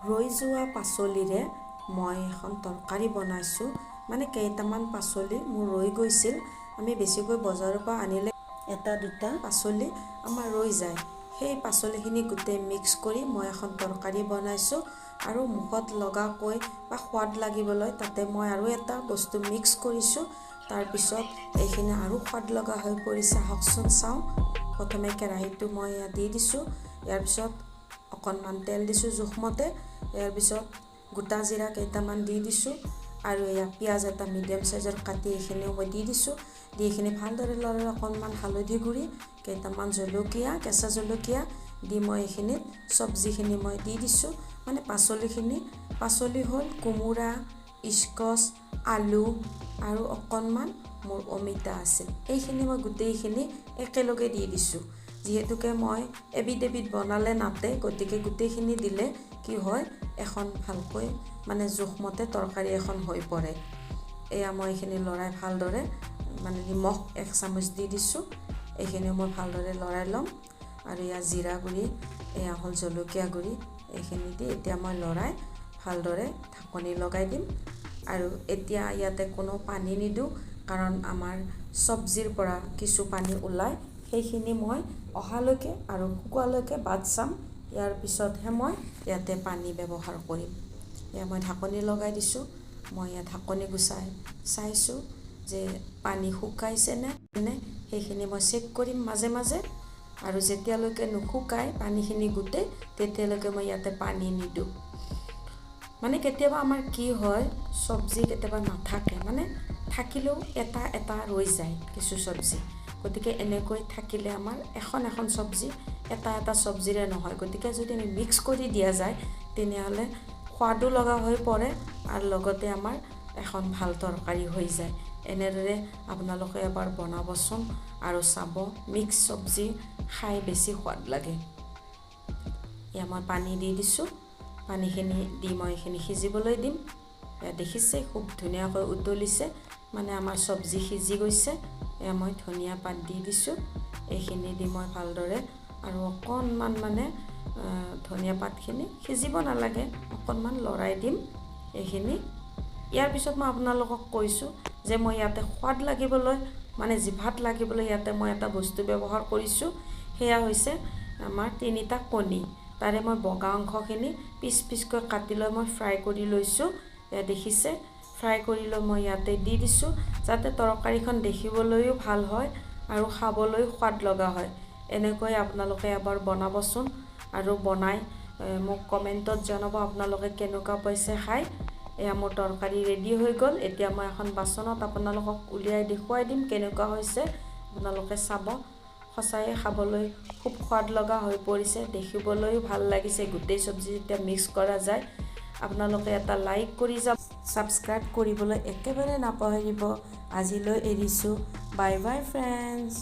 ৰৈ যোৱা পাচলিৰে মই এখন তৰকাৰী বনাইছোঁ। মানে কেইটামান পাচলি মোৰ ৰৈ গৈছিল। আমি বেছিকৈ বজাৰৰ পৰা আনিলে এটা দুটা পাচলি আমাৰ ৰৈ যায়। সেই পাচলিখিনি গোটেই মিক্স কৰি মই এখন তৰকাৰী বনাইছোঁ আৰু মুখত লগাকৈ বা সোৱাদ লাগিবলৈ তাতে মই আৰু এটা বস্তু মিক্স কৰিছোঁ। তাৰপিছত এইখিনি আৰু সোৱাদ লগা হৈ পৰিছে। আহকচোন চাওঁ। প্ৰথমে কেৰাহীটো মই ইয়াত দি দিছোঁ। ইয়াৰ পিছত অকণমান তেল দিছোঁ জোখমতে। ইয়াৰ পিছত গোটা জিৰা কেইটামান দি দিছোঁ আৰু এয়া পিঁয়াজ এটা মিডিয়াম চাইজৰ কাটি এইখিনিও মই দি দিছোঁ। দি এইখিনি ভালদৰে লৰাই অকণমান হালধি গুড়ি, কেইটামান জলকীয়া, কেঁচা জলকীয়া দি মই এইখিনিত চব্জিখিনি মই দি দিছোঁ, মানে পাচলিখিনি। পাচলি হ'ল কোমোৰা, স্কচ, আলু আৰু অকণমান মোৰ অমিতা আছিল। এইখিনি মই গোটেইখিনি একেলগে দি দিছোঁ। যিহেতুকে মই এবিধ এবিধ বনালে নাটে, গতিকে গোটেইখিনি দিলে কি হয়, এখন ভালকৈ মানে জোখমতে তৰকাৰী এখন হৈ পৰে। এয়া মই এইখিনি লৰাই ভালদৰে মানে নিমখ এক চামুচ দি দিছোঁ। এইখিনিও মই ভালদৰে লৰাই ল'ম। আৰু এয়া জিৰা গুড়ি, এয়া হ'ল জলকীয়া গুড়ি। এইখিনি দি এতিয়া মই লৰাই ভালদৰে ঢাকনি লগাই দিম। আৰু এতিয়া ইয়াতে কোনো পানী নিদিওঁ, কাৰণ আমাৰ চব্জিৰ পৰা কিছু পানী ওলায়। সেইখিনি মই অহালৈকে আৰু শুকোৱালৈকে বাট চাম। ইয়াৰ পিছতহে মই ইয়াতে পানী ব্যৱহাৰ কৰিম। এয়া মই ঢাকনি লগাই দিছোঁ। মই ইয়াত ঢাকনি গুচাই চাইছোঁ যে পানী শুকাইছেনে নে। সেইখিনি মই চেক কৰিম মাজে মাজে আৰু যেতিয়ালৈকে নুশুকায় পানীখিনি গোটেই, তেতিয়ালৈকে মই ইয়াতে পানী নিদিওঁ। মানে কেতিয়াবা আমাৰ কি হয়, চব্জি কেতিয়াবা নাথাকে, মানে থাকিলেও এটা এটা ৰৈ যায় কিছু চব্জি। গতিকে এনেকৈ থাকিলে আমাৰ এখন এখন চব্জি, এটা এটা চব্জিৰে নহয়। গতিকে যদি আমি মিক্স কৰি দিয়া যায়, তেনেহ'লে সোৱাদো লগা হৈ পৰে আৰু লগতে আমাৰ এখন ভাল তৰকাৰী হৈ যায়। এনেদৰে আপোনালোকে এবাৰ বনাবচোন আৰু চাব, মিক্স চব্জি খাই বেছি সোৱাদ লাগে। এয়া মই পানী দি দিছোঁ। পানীখিনি দি মই এইখিনি সিজিবলৈ দিম। এয়া দেখিছে, খুব ধুনীয়াকৈ উতলিছে, মানে আমাৰ চব্জি সিজি গৈছে। এয়া মই ধনিয়া পাত দি দিছোঁ। এইখিনি দি মই ভালদৰে আৰু অকণমান মানে ধনিয়া পাতখিনি সিজিব নালাগে, অকণমান লৰাই দিম এইখিনি। ইয়াৰ পিছত মই আপোনালোকক কৈছোঁ যে মই ইয়াতে সোৱাদ লাগিবলৈ, মানে জিভাত লাগিবলৈ ইয়াতে মই এটা বস্তু ব্যৱহাৰ কৰিছোঁ। সেয়া হৈছে আমাৰ তিনিটা কণী। তাৰে মই বগা অংশখিনি পিচ পিচকৈ কাটি লৈ মই ফ্ৰাই কৰি লৈছোঁ। এয়া দেখিছে, ফ্ৰাই কৰি লৈ মই ইয়াতে দি দিছোঁ, যাতে তৰকাৰীখন দেখিবলৈও ভাল হয় আৰু খাবলৈও সোৱাদ লগা হয়। এনেকৈ আপোনালোকে এবাৰ বনাবচোন আৰু বনাই মোক কমেণ্টত জনাব আপোনালোকে কেনেকুৱা পাইছে খাই। এয়া মোৰ তৰকাৰী ৰেডি হৈ গ'ল। এতিয়া মই এখন বাচনত আপোনালোকক উলিয়াই দেখুৱাই দিম কেনেকুৱা হৈছে, আপোনালোকে চাব। সঁচায়ে খাবলৈ খুব সোৱাদ লগা হৈ পৰিছে, দেখিবলৈও ভাল লাগিছে গোটেই চব্জি যেতিয়া মিক্স কৰা যায়। আপোনালোকে এটা লাইক কৰি যাব, ছাবস্ক্ৰাইব কৰিবলৈ একেবাৰে নাপাহৰিব। আজিলৈ এৰিছোঁ। Bye bye friends.